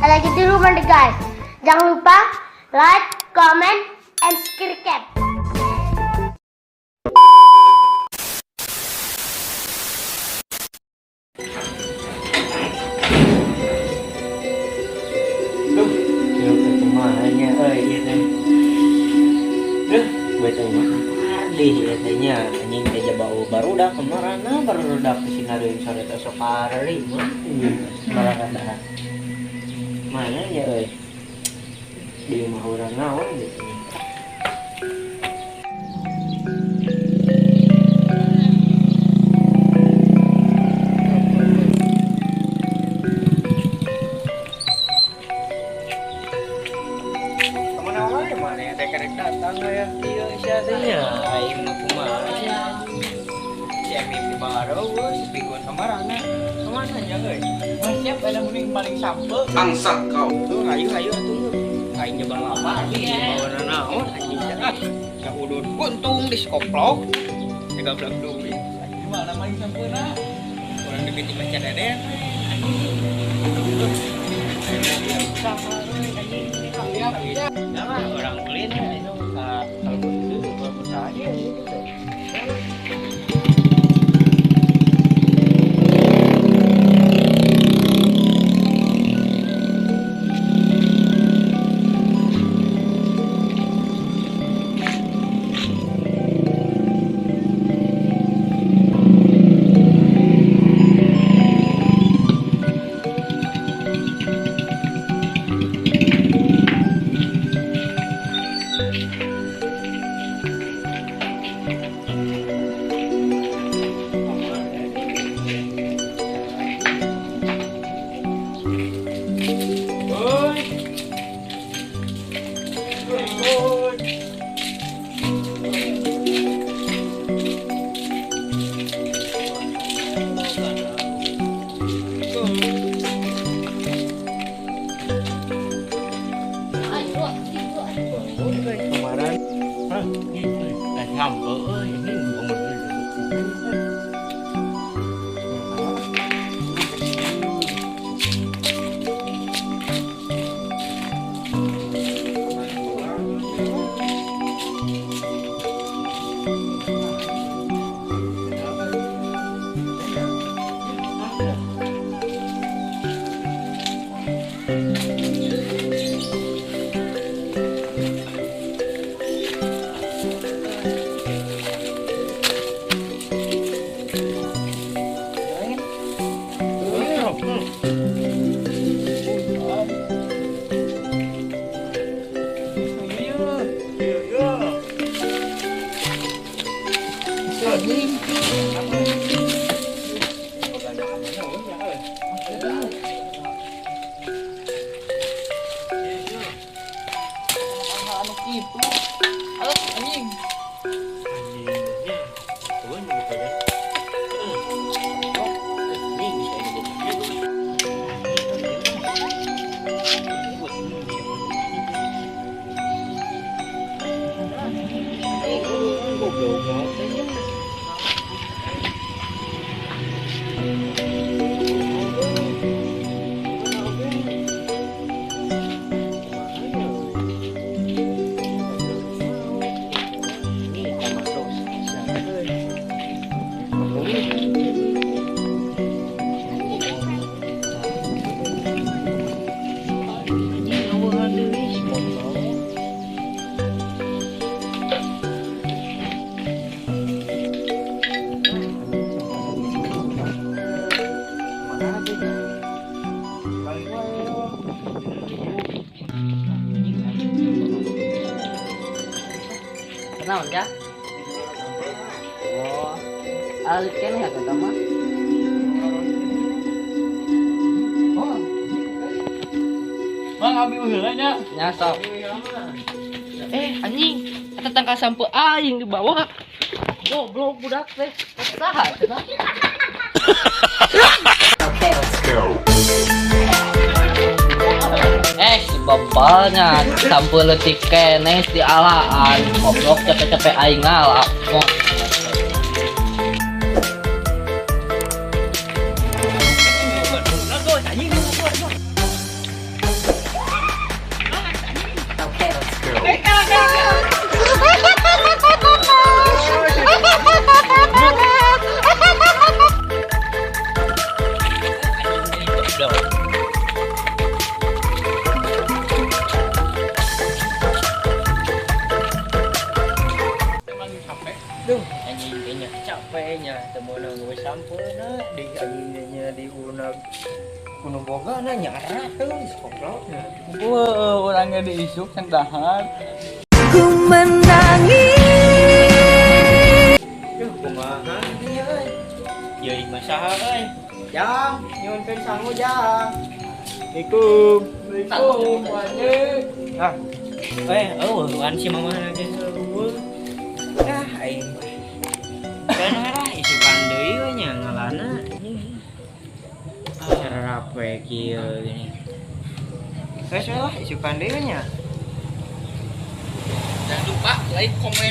Lagi di rumah nih, guys. Jangan lupa like, comment, and subscribe. Duh, kieu teh kumaha nya euy ieu teh. Duh, baca mah tadi ieu teh nya anjing teh jaba barudak kamarana barudak ke sinareun sore teh sok karari mah. Malah mana ya euy? Di imah urang naon gitu. Kemana wae mana teh kerek datang ya? Iya sia teh nya aing mah kumaha sia. Si Emim di baru si Pigun kamarana. Kemana nya euy? Wah, siap ada mending paling sampe. Bangsat kau. Tuh ayo ayo atuh. Aing nyoba apa anjing bawa naon anjing ah. Ka udud untung di skoplok. Tiga belas duit. Gimana maling sampe na? Kurang lebih di baca deden. Nah, orang beli nih itu kalau itu kalau usaha aja gitu. Oi. Oi. Kemarin, hah, eh, sampe euy, ini bangun. Anu kitu. Halo, anjing. Kenaon ya? Oh, alit keneh ya kata mah. Oh. Bang ambil heula nya. Nya sok. Eh, anjing, eta tangkal sampe aing dibawa. Goblok budak teh. Saha cenah? Eh, si bapaknya sampe leutik keneh di alaan. Goblok capek-capek aing ngala. Mo. Sampeuna di anjingnya di unag kuno boga na nyara tuh goblok. Wah, orangnya diisuk can dahar. Ku menangis. Duh, kumaha dia euy. Ya imah saha euy? Jang, nyuhunkeun sangu jang. Assalamualaikum. Assalamualaikum anjing. Ah. Eh, oh, wan si mama lagi eueuh. Ah, aing. Kan lah isukan deui we nya ngalana. Cara rape kieu gini. Geus we lah isukan deui we nya. Jangan lupa like, komen.